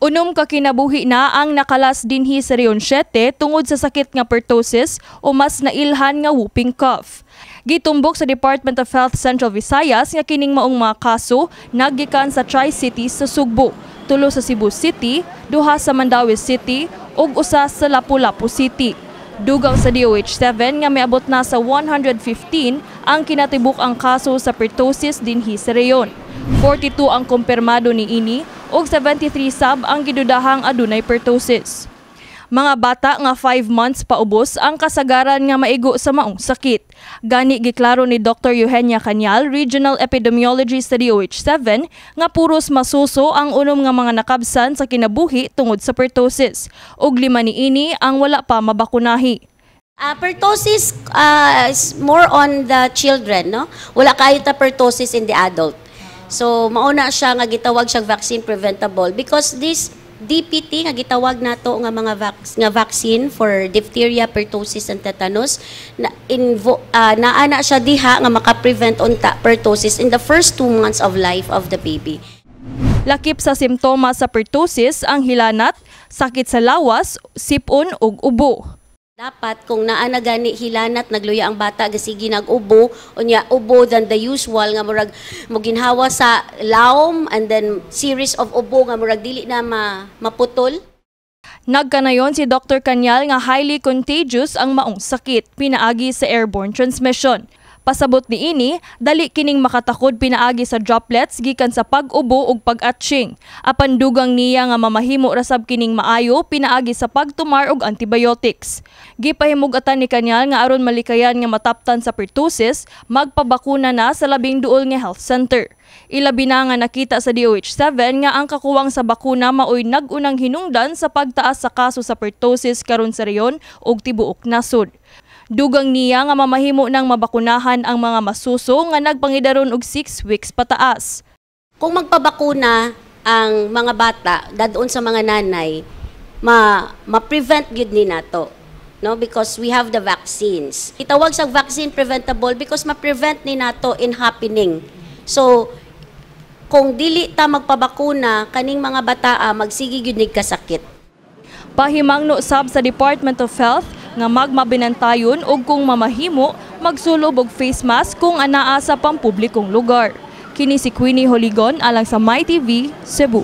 Unom ka kinabuhi na ang nakalas dinhi sa Rehiyon 7 tungod sa sakit nga pertussis o mas nailhan nga whooping cough. Gitumbok sa Department of Health Central Visayas nga kining maong mga kaso naggikan sa Tri-Cities sa Sugbo, tulo sa Cebu City, duha sa Mandaue City ug usa sa Lapu-Lapu City. Dugang sa DOH 7 nga miabot na sa 115 ang kinatibuk ang kaso sa pertussis dinhi sa rehiyon. 42 ang kumpirmado niini ug 73 sab ang gidudahang adunay pertussis. Mga bata nga 5 months paubos ang kasagaran nga maigo sa maong sakit. Gani giklaro ni Dr. Eugenia Canyal, Regional Epidemiologist sa DOH 7, nga puros masuso ang unom nga mga nakabsan sa kinabuhi tungod sa pertussis, ug lima niini ang wala pa mabakunahi. Pertussis is more on the children, no? Wala kayo ta pertussis in the adult. So, mauna siya nga gitawag siya vaccine preventable because this DPT nga gitawag nato nga mga nga vaccine for diphtheria, pertussis and tetanus na naa na siya diha nga maka-prevent unta pertussis in the first 2 months of life of the baby. Lakip sa simptomas sa pertussis ang hilanat, sakit sa lawas, sipon ug ubo. Dapat kung naa na gani hilanat, nagluya ang bata, gasigi nag-ubo, unya ubo than the usual nga murag moginhawa sa lawom, and then series of ubo nga murag dili na maputol. Nagkanayon si Dr. Canyal nga highly contagious ang maong sakit pinaagi sa airborne transmission. Pasabot niini, dali kining makatakod pinaagi sa droplets gikan sa pag-ubo ug pag-atching. Apan dugang niya nga mamahimo rasab kining maayo pinaagi sa pagtumar og antibiotics. Gipahimug-atan ni Canyal nga aron malikayan nga mataptan sa pertussis, magpabakuna na sa labing duol nga health center. Ilabi na nga nakita sa DOH 7 nga ang kakuwang sa bakuna maoy nag-unang hinungdan sa pagtaas sa kaso sa pertussis karon sa rehiyon ug tibuok nasod. Dugang niya nga mamahimo ng mabakunahan ang mga masuso nga nagpangidaron og 6 weeks pataas. Kung magpabakuna ang mga bata dadon sa mga nanay, ma ma-prevent gyud ni nato, no, because we have the vaccines. Itawag sa vaccine preventable because ma-prevent ni nato in happening. So kung dili ta magpabakuna, kaning mga bataa magsige gyud nig kasakit. Pahimangno sab sa Department of Health nga magmabinantayon ug kung mamahimo magsulob og face mask kung anaa sa pampublikong lugar. Kini si Queenie Holigon alang sa MyTV, Cebu.